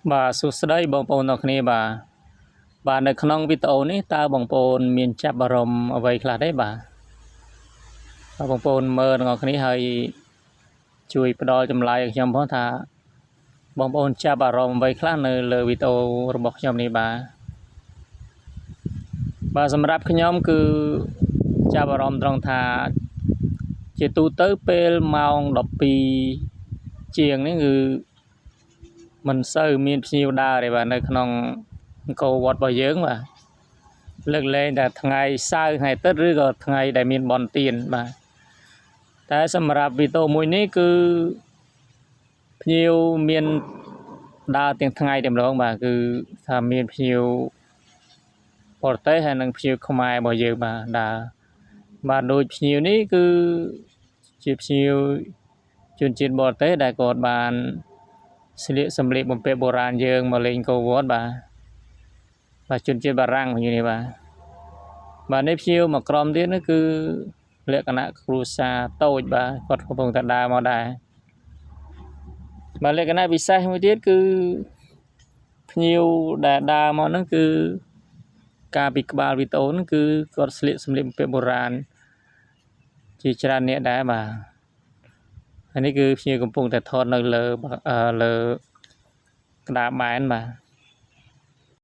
បាទសួស្តីបងប្អូនទាំងគ្នាបាទបាទនៅក្នុងវីដេអូនេះតើបងប្អូនមានចាប់អារម្មណ៍អ្វីខ្លះទេបាទបាទបងប្អូនមើលទាំងអស់គ្នាហើយជួយផ្ដល់ចម្លើយឲ្យខ្ញុំផងថាបងប្អូនចាប់អារម្មណ៍អ្វីខ្លះនៅលើវីដេអូរបស់ខ្ញុំនេះបាទបាទសម្រាប់ខ្ញុំគឺចាប់អារម្មណ៍ត្រង់ថាជាទូទៅពេលម៉ោង12ជាងនេះគឺ មិនសូវមានភ្ញៀវដើរទេបាទនៅក្នុងអង្គរវត្តរបស់យើងបាទលើកលែងតែថ្ងៃសៅរ៍ថ្ងៃអាទិត្យឬក៏ថ្ងៃដែលមានបុណ្យទានបាទតែសម្រាប់វីដេអូមួយនេះគឺភ្ញៀវមានដើរទាំងថ្ងៃតែម្ដងបាទគឺថាមានភ្ញៀវបរទេសហើយនិងភ្ញៀវខ្មែររបស់យើងបាទដើរបាទដូចភ្ញៀវនេះគឺជាភ្ញៀវជនជាតិបរទេសដែលគាត់បាន ស្លៀកសម្លៀកបំពាក់បុរាណយើងមកលេងអង្គរវត្តបាទបាទជនជាតិបារាំងភ្ញៀវនេះបាទបាទនេះភ្ញៀវមកក្រុមទៀតនេះគឺលក្ខណៈគ្រួសារតូចបាទគាត់កំពុងតែដើរមកដែរបាទលក្ខណៈពិសេសមួយទៀតគឺភ្ញៀវដែលដើរមកហ្នឹងគឺការពីក្បាលវីដេអូហ្នឹងគឺគាត់ស្លៀកសម្លៀកបំពាក់បុរាណជាច្រើនអ្នកដែរបាទហើយនេះគឺភ្ញៀវកំពុងតែថតនៅលើលើក្តារបែនបាទ។